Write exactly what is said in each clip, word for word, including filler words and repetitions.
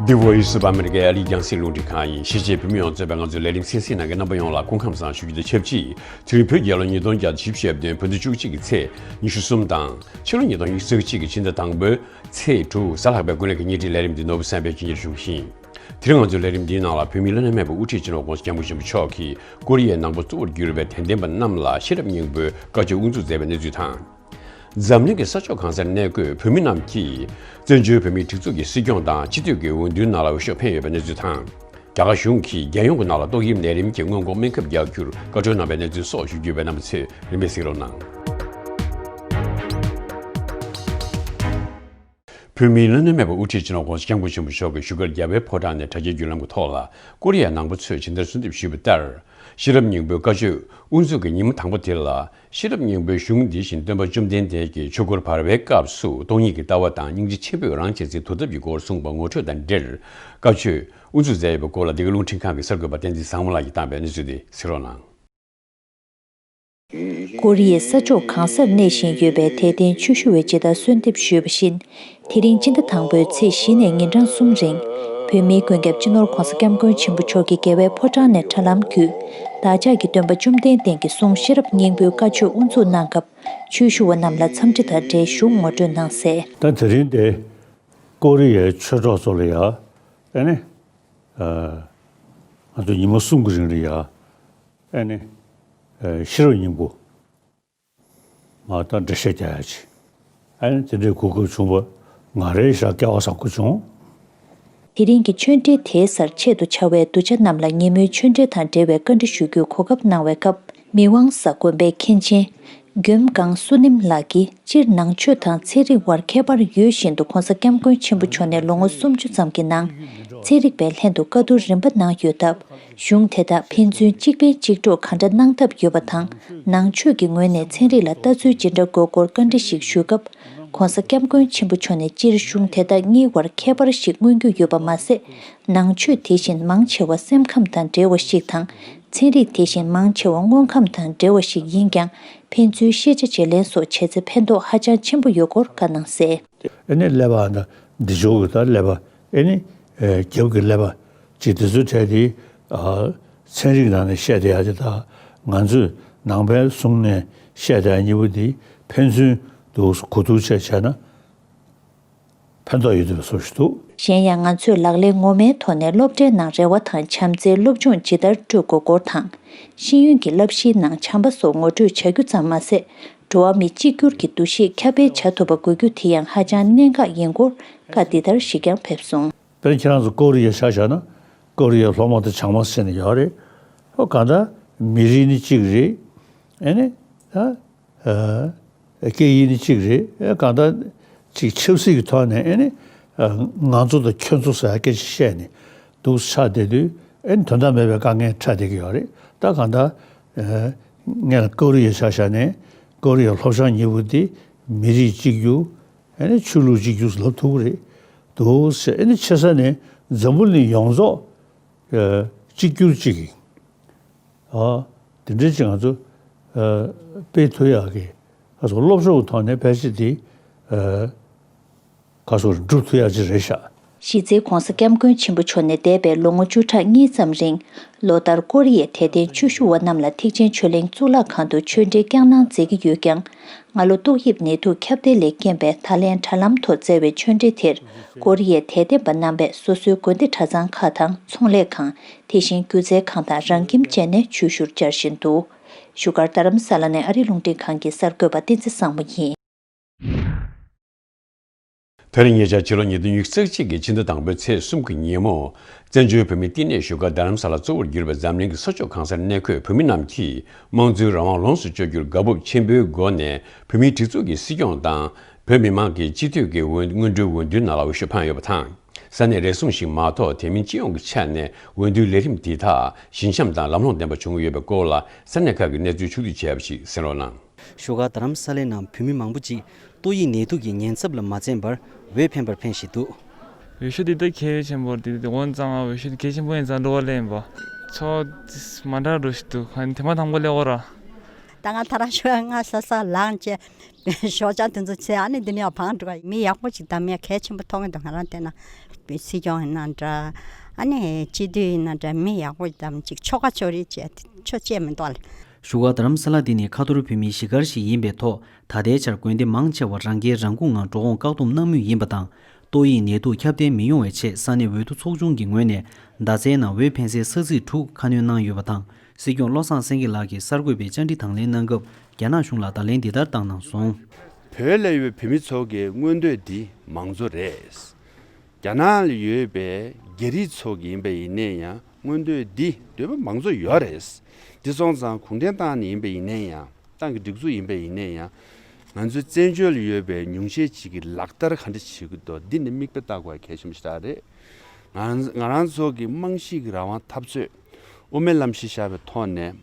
The Voice of America ཨ་རིའི་རྒྱང་སྲིང་རླུང་འཕྲིན་ཁང་ཡིན། གཞིས་བྱེས་བོད་མི་ཡོངས་གཙོས་པའི་ང་ཚོའི་ལས་རིམ་གསན་གཟིགས་གནང་མཁན་རྣམ་པ་ཡོངས་ལ་སྐུ་ཁམས་བཟང་ཞུ་རྒྱུ་དང་ཆབས་ཅིག་དེ་རིང་བོད་རྒྱལ་ལོ་ཉིས་སྟོང་བརྒྱ་དང་བཞི་བཅུ་ཞེ་བདུན་བོད་ཟླ་བཅུ་གཅིག་གི་ཚེས་ཉི་ཤུ་གསུམ་དང་། ཕྱི་ལོ་ཉིས་སྟོང་ཉི་ཤུ་རྩ་གཅིག་གི་ཕྱི་ཟླ་དང་པོའི་ཚེས་དྲུག་གཟའ་ལྷག་པའི་དགུན་ལོ་གི་ཉིན་རེའི་ལས་རིམ་འདི་ནོར་བུ་བསམ་འཕེལ་གྱིས་སྙན་སྒྲོན་ཞུ་གི་ཡིན། དེ་རིང་ང་ཚོའི་ལས་རིམ་འདིའི་ནང་ལ་བོད་མིའི་བླ་ན་མེད་པའི་དབུ་ཁྲིད་སྤྱི་ནོར་༸གོང་ས་༸སྐྱབས་མགོན་ཆེན་པོ་མཆོག་གིས་ཀོ་རི་ཡའི་ནང་པ་གཙོ་བོར་གྱུར་པའི་དད་ལྡན་པ་རྣམས་ལ་ཤེས་རབ་སྙིང་པོའི་བཀའ་ཆོས་དབུ་འཛུགས་མཛད་པའི་གནས་ཚུལ་དང་། འཛམ་གླིང་གི་ས་ཕྱོགས་གང་སར་གནས་འཁོད་བོད་མི་རྣམས་ཀྱིས་བཙན་བྱོལ་བོད་མིའི་སྒྲིག་འཛུགས་ཀྱི་སྲིད་སྐྱོང་དང་སྤྱི་འཐུས་ཀྱི་འོས་བསྡུའི་ནང་ལ་འོས་ཤོག་འཕེན་ཡོད་པའི་གནས་ཚུལ་དང་། རྒྱ་གར་གཞུང་གིས་རྒྱལ་ཡོངས་ཀྱི་ནང་ལ་ཏོག་དབྱིབས་ནད་རིམས་ཀྱི་སྔོན་འགོག་སྨན་ཁབ་རྒྱག་རྒྱུར་བཀའ་འཁྲོལ་གནང་བའི་གནས་ཚུལ་སོགས་ཞུ་རྒྱུ་ཡོད་པས་རྣམ་པ་ཚོས་རིམ་པས་གཟིགས་རོགས་གནང་། བོད་མིའི་བླ་ན་མེད་པའི་དབུ་ཁྲིད་སྤྱི་ནོར་༸གོང་ས་༸སྐྱབས་མགོན་ཆེན་པོ་མཆོག་གིས་བཞུགས་སྒར་རྒྱལ་བའི་ཕོ་བྲང་ནས་དྲ་རྒྱའི་བརྒྱུད་ལམ་གྱི་ཐོག་ལ་ཀོ་རི་ཡའི་ནང་པ་ཚོས་ཇི་ལྟར་གསོལ་འདེབས་ཞུས་པ་ལྟར། ཤེས་རབ་སྙིང་པོའི་བཀའ་ཆོས་དབུ་འཛུགས་ཀྱི་ཉིན་མོ་དང་པོ་དེ་ལ། ཤེས་རབ་སྙིང་པོའི་གཞུང་འདི་བཞིན་སྟོན་པ་བཅོམ་ལྡན་འདས་ཀྱིས་ཆོས་འཁོར་བར་པའི་སྐབས་སུ་སྟོང་ཉིད་ཀྱི་ལྟ་བ་དང་སྙིང་རྗེ་ཆེན་པོས་རང་གཅེས་འཛིན་དོར་ཐབས་ཀྱི་སྐོར་གསུངས་པ་ངོ་སྤྲོད་དང་འབྲེལ། བཀའ་ཆོས་དབུ་འཛུགས་མཛད་ཡོད་པའི་སྐོར་ལ་འདི་ག་རླུང་འཕྲིན་ཁང་གི་གསར་འགོད་པ་བསྟན་འཛིན་བཟང་མོ་ལགས་ཀྱིས་བཏང་པའི་གནས་ཚུལ་དེ་གཟིགས་རོགས་གནང་། ཀོ་རི་ཡའི་ས་ཕྱོགས་གང་སར་གནས་བཞིན་ཡོད་པའི་དད་ལྡན་ཆོས་ཞུ་བས་ཇི་ལྟར་གསོལ་འདེབས་ཞུས་པ་བཞིན། དེ་རིང་སྤྱི་ཟླ་དང་པོའི་ཚེས་བཞི་ནས་ཉིན་གྲངས་གསུམ་རིང་། བོད་མིའི་མགོན་སྐྱབས་སྤྱི་ནོར་༸གོང་ས་༸སྐྱབས་མགོན་ཆེན་པོ་མཆོག་གིས་རྒྱལ་བའི་ཕོ་བྲང་ནས་དྲ་ལམ་བརྒྱུད། བདག་ཅག་གི་སྟོན་པ་བཅོམ་ལྡན་འདས་ཀྱི་གསུང་ཤེས་རབ་སྙིང་པོའི་བཀའ་ཆོས་དབུ་འཛུགས་གནང་སྐབས། ཆོས་ཞུ་བ་རྣམས་ལ་འཚམས་འདྲི་དང་འབྲེལ་གཞུང་ངོ་སྤྲོད་གནང་གསལ། ད་དེ་རིང་དེ་ཀོ་རི་ཡའི་ཆོས་གྲོགས་ཚོ་ལ་ཡ། ཨ་ནི། ཨ། ང་ཚོ་ཉི་མ་གསུམ་གྱི་རིང་ལ་ཡ། ཨ་ནི། ཨ། ཤེས་རབ་སྙིང་པོ། མ་ད་འགྲེལ་བཤད་རྒྱག་ཡ་ཅིག་ཨ་ནི་དེ་འདྲའི་གོ་སྐབས་བྱུང་བ་ང་རའི་ཞག་སྐལ་བ་བཟང་པོ་བྱུང་། དེ་རིང་གི་ཆོས་འབྲེལ་དེའི་སར་ཆེད་དུ་བཅར་བའི་གདུལ་བྱ་རྣམས་ལ་ཉིན་མོའི་ཆོས་འབྲེལ་དང་འབྲེལ་བའི་བཀའ་འདྲི་ཞུ་རྒྱུའི་གོ་སྐབས་གནང་བའི་སྐབས། མི་དབང་གཟའ་དགོན་པའི་མཁན་ཆེན། མགྱོནམ་སྒང་བསོད་ནམས་ལགས་ཀྱིས་སྤྱིར་ནང་ཆོས་དང་ཚན་རིག་དབར་ཁྱད་པར་ཡོད་བཞིན་དུ་༸གོང་ས་༸སྐྱབས་མགོན་ཆེན་པོ་མཆོག་ནས་ལོ་ངོ་སུམ་ཅུ་ཙམ་གྱི་ནང་། ཚན་རིག་པའི་ལྷན་དུ་བཀའ་བསྡུར་རིམ་པ་གནང་ཡོད་སྟབས། གཞུང་དེ་དག་ཕན་ཚུན་གཅིག་ཕན་གཅིག་གྲོགས་ག་འདྲ་གནང་ཐབས་ཡོད་པ་དང་། ནང་ཆོས་ཀྱི་ངོས་ནས་ཚན་རིག་ལ་ལྟ་ཚུལ་ཇི་འདྲ་དགོས་སྐོར་བཀའ་འདྲི་ཞིག་ཞུས་སྐབས། ༸གོང་ས་༸སྐྱབས་མགོན་ཆེན་པོ་མཆོག་ནས་སྤྱིར་གཞུང་དེ་དག་གཉིས་བར་ཁྱད་པར་ཞིག་མངོན་རྒྱུ་ཡོད་པ་མ་ཟད། ནང་ཆོས་དེ་བཞིན་མང་ཆེ་བ་སེམས་ཁམས་དང་འབྲེལ་བ་ཞིག་དང་། ཚན་རིག་དེ་བཞིན་མང་ཆེ་བ་དངོས་ཁམས་དང་འབྲེལ་བ་ཞིག་ཡིན་ཀྱང་། ཕན་ཚུན་ཤེས་བྱ་བརྗེ་ལེན་སོགས་བྱས་ཚེ་ཕན་ཐོགས་ཧ་ཅང་ཆེན་པོ་ཡོད་སྐོར་བཀའ་གནང་གསལ། ཨེ་ནི་ཀླད་པ་ཨ་ན་འདི་ཕྱོགས་ཀྱི་ད་ཀླད་པ་ཨེ་ནི་ཨེ་རྒྱབ་ཀྱི་ཀླད་པ་ཅིག་དེ་ཚོའི་གྲས་དེ་ཨ་ཚན་རིག་ནང་ནས་བཤད་བསྡད་ཡ་དེ་དང་ང་ཚོས་ནང་པའི་གསུང་ནས་བཤད་བསྡད་ཡ་གཉིས་པོ་དེ་ཕན་ཚུན་དུ་གོ་བསྡུར་བྱས་བྱས་ན་ཕན་ཐོགས་ཡོད་དུས་བཟོ་ཞིག་འདུག། གཞན་ཡང་ང་ཚོས་ལག་ལེན་ངོ་མའི་ཐོག་ནས་སློབ་གྲྭའི་ནང་རེ་བ་དང་བྱམས་བརྩེའི་སློབ་སྦྱོང་ཇི་ལྟར་སྤྲོད་དགོས་སྐོར་དང་། ཤེས་ཡོན་གྱི་བསླབ་གཞིའི་ནང་བྱམས་པ་སོགས་ངོ་སྤྲོད་བྱ་རྒྱུ་ཙམ་མ་ཟད། འགྲོ་བ་མི་གཅིག་གྱུར་གྱི་འདུ་ཤེས་ཁྱབ་སྤེལ་བྱ་ཐུབ་པ་དགོས་རྒྱུ་དེ་ཡང་ཧ་ཅང་གནད་འགག་ཡིན་སྐོར་བཀའ་འདི་ལྟར་ཞིག་ཀྱང་ཕེབས་སོང་། དཔེར་ན་ཁྱེད་རང་ཚོ་ཀོ་རི་ཡ་ཆ་བཞག་ན་ཀོ་རི་ཡའི་སློབ་མ་དང་བྱང་མ་ཟེར་ནས་ཡོད་རེད། ཨོ་གང་ལྟར་མི་རིགས་ནི་གཅིག་རེད། ཨེ་ནི་ད་ཨ་སྐད་ཡིག་ནི་གཅིག་རེད། ཨེ་གང་ལྟར་ཅིག་ཆབ་སྲིད་ཀྱི་ཐོག་ནས་ཨེ་ནི་ཨ་ང་ཚོ་དང་ཁྱོད་ཚོ་ཟེར་སྐད་ཆ་བཤད་ནས་འདུག་ཆགས་བསྡད་དུས་ཨེ་ནི་དོན་དག་མེད་པའི་དཀའ་ངལ་འཕྲད་བསྡད་ཀྱི་ཡོད་རེད། ད་གང་ལྟར་ཨ་ངས་ཀོ་རི་ཡའི་ཆ་བཞག་ནས་ཀོ་རི་ཡའི་སློབ་སྦྱོང་གཉིས་པོ་འདི་མི་རིགས་གཅིག་གྱུར། ཨེ་ནི་ཆོས་ལུགས་གཅིག་གྱུར་ལབ་ཐུབ་ཀྱི་རེད་འདུག་ཟེར། ཨེ་ནི་ཆེ་ས་ནས་འཛམ་བུ་གླིང་ཡོངས་རྫོགས་ཨ་གཅིག་གྱུར་གཅིག་གི་ཨ་དེ་འདྲའི་ཅིག་ང་ཚོ་ཨ་སྤེལ་ཐུབ་ཡག་གི་ཨ་སོ་སློབ་སྦྱོང་གི་ཐོག་ནས་ཕལ་ཆེར་དེ་ཨ་ཁ་སོ་འགྲུབ་ཐུབ་ཡག་ཅིག་རེད་ཤག། གཞི་རྩའི་༸གོང་ས་༸སྐྱབས་མགོན་ཆེན་པོ་མཆོག་ནས་འདས་པའི་ལོ་ངོ་བཅུ་ཕྲག་གཉིས་ཙམ་རིང་། ལོ་ལྟར་ཀོ་རི་ཡའི་དད་ལྡན་ཆོས་ཞུ་བ་རྣམས་ལ་ཐེག་ཆེན་ཆོས་གླིང་གཙུག་ལག་ཁང་དུ་ཆོས་འབྲེལ་བསྐྱངས་གནང་མཛད་ཀྱི་ཡོད་ཀྱང་། སྔ་ལོ་ཏོག་དབྱིབས་ནད་དུག་ཁྱབ་གདལ་ལས་རྐྱེན་པས་ད་ལན་དྲ་ལམ་ཐོག་བསྩལ་བའི་ཆོས་འབྲེལ་དེར་ཀོ་རི་ཡའི་དད་ལྡན་པ་རྣམ་པས་སོ་སོའི་དགོན་སྡེ་གྲྭ་ཚང་ཁག་དང་ཚོང་ལས་ཁང་། དེ་བཞིན་སྒྱུ་རྩལ་ཁང་དང་རང་ཁྱིམ་བཅས་ནས་ཆོས་ཞུར་བཅར་བཞིན་འདུག། བཞུགས་སྒར་རྡ་རམ་ས་ལ་ནས་ཨ་རིའི་རླུང་འཕྲིན་ཁང་གི་གསར་འགོད་པ་བསྟན་འཛིན་བཟང་མོ་ཡིན། དེ་རིང་ཉེ་ཆར་ཕྱི་ལོ་ཉིས་སྟོང་ཉི་ཤུ་རྩ་གཅིག་གི་ཕྱི་ཟླ་དང་པོའི་ཚེས་གསུམ་གྱི་ཉིན་མོ། བཙན་བྱོལ་བོད་མིའི་བསྟི་གནས་བཞུགས་སྒར་རྡ་རམ་ས་ལ་གཙོ་བོར་གྱུར་པའི་འཛམ་གླིང་གི་ས་ཕྱོགས་གང་སར་གནས་འཁོད་བོད་མི་རྣམས་ཀྱིས་དམངས་གཙོའི་རང་དབང་ལོངས་སུ་སྤྱོད་རྒྱུར་དགའ་སྤོབས་ཆེན་པོའི་སྒོ་ནས་བོད་མིའི་སྒྲིག་འཛུགས་ཀྱི་སྲིད་སྐྱོང་དང་། བོད་མི་མང་གི་སྤྱི་འཐུས་ཀྱི་འོས་སྔོན་འགྲོའི་འོས་བསྡུའི་ནང་ལ་འོས་ཤོག་འཕངས་ཡོད་པ་དང་། ས་གནས་རེ་ཟུང་ཞིག་མ་གཏོགས་དེ་མིན་སྤྱི་ཡོངས་ཀྱི་ཆ་ནས་འོས་བསྡུའི་ལས་རིམ་འདི་དག་ཞི་འཇམ་དང་ལམ་ལྷོང་ལྡན་པ་བྱུང་ཡོད་པའི་སྐོར་ལ་ས་གནས་ཁག་གི་གནས་ཚུལ་ཕྱོགས་བསྡུས་བྱས་པ་ཞིག་གསན་རོགས་གནང་། བཞུགས་སྒར་རྡ་རམ་ས་ལའི་ནང་བོད་མི་མང་པོ་ཅིག་ཏོག་དབྱིབས་ནད་དུག་གི་ཉེན་ཚབས་ལ་མ་འཛེམས་པར་འོས་འཕེན་པར་འཕེན་བཞིན་འདུག། འོས་ཤོག་འདི་ལྟ་གལ་ཆེན་པོ་རེད། འདི་འོན་ཙང་འོས་ཤོག་འདི་གལ་ཆེན་པོ་ཡིན་ཙང་འགྲོ་བ་ལེན་པ་ཚོ་མ་འདྲ་འགྲོ་ཞིག་འདུག། ཨ་ནི་དེ་མ་དང་པོ་ལེགས་འོ་ར། ད་ང་ཐ་ར་ཤོག་ང་ས་ས་ལངས་བྱས་ཞོགས་ཇ་དེ་ཚོ་བྱས་ཨ་ནི་འདི་ནས་བང་འགྲོ་ག་མི་ཡག་པོ་ཅིག་དམ་ཡ་གལ་ཆེན་པོ་མཐོང་གི་འདུག། ང་རང་བལྟས་ན་ པའི་སྲིད་སྐྱོང་ཡིན་ན་འདྲ། ཨ་ནི་སྤྱི་འཐུས་ཡིན་ན་འདྲ། མི་ཡག་པོ་དང་ཅིག་ཆོ་ག་ཆོ་རེ་བྱས་ཆོ་བྱས་མི་འདུག་ལ། བཞུགས་སྒར་རྡ་རམ་ས་ལ་འདི་ནི་ཁ་ཐོར་བོད་མིའི་གཞིས་སྒར་ཞིག་ཡིན་པའི་ཐོག་ད་ལྟའི་ཆར་དགོན་སྡེ་མང་ཆེ་བ་རང་འཁན་རང་འགུལ་ངང་འགྲོ་འོང་བཀག་སྡོམ་གནང་མུས་ཡིན་པ་དང་། ཏོག་དབྱིབས་ནད་དུག་ཁྱབ་གདལ་མི་ཡོང་བའི་ཆེད་ས་གནས་འོས་བསྡུ་ཚོགས་ཆུང་གི་ངོས་ནས་མདའ་རྩལ་ནང་འོས་འཕེན་སའི་ས་ཚིགས་དྲུག་ཁ་སྣོན་གནང་ཡོད་པ་དང་། སྲིད་སྐྱོང་བློ་བཟང་སེང་གེ་ལགས་ཀྱིས་གསར་འགོད་པའི་བཅར་འདྲི་དང་ལེན་གནང་སྐབས་རྒྱ་ནག་གཞུང་ལ་བརྡ་ལན་འདི་ལྟར་བཏང་གནང་སོང་། བོད་ལ་ཡོད་པའི་བོད་མི་ཚོ་གི་མངོན་འདོད་འདི་མང་གཙོ་རེད། རྒྱ་ནག་ལ་ཡོད་པའི་རྒྱ་རིགས་ཚོ་གི་ཡིན་པ་ཡིན་ནའི་ཡང་མངོན་འདོད་འདི་འདོད་པ་མང་གཙོ་ཡོད་རེད། འདི་སོང་ཙང་གུང་ཁྲན་ཏང་ནས་ཡིན་པ་ཡིན་ནའི་ཡང་ཏང་གི་སྒྲིག་འཛུགས་ཡིན་པ་ཡིན་ནའི་ཡང་ང་ཚོའི་བཙན་བྱོལ་ལ་ཡོད་པའི་ཉུང་ཤས་ཅིག་གིས་ལག་བསྟར་ག་འདྲ་བྱེད་ཀྱི་འདུག་འདི་ནི་མིག་དཔེ་ལྟ་དགོས་གལ་ཆེན་པོ་ཞིག་རེད། ང་ང་རང་ཚོ་གི་རྨང་གཞི་གི་རང་དབང་འཐབ་རྩོད་དབུ་མའི་ལམ་གཞི་བཞག་པའི་ཐོག་ནས་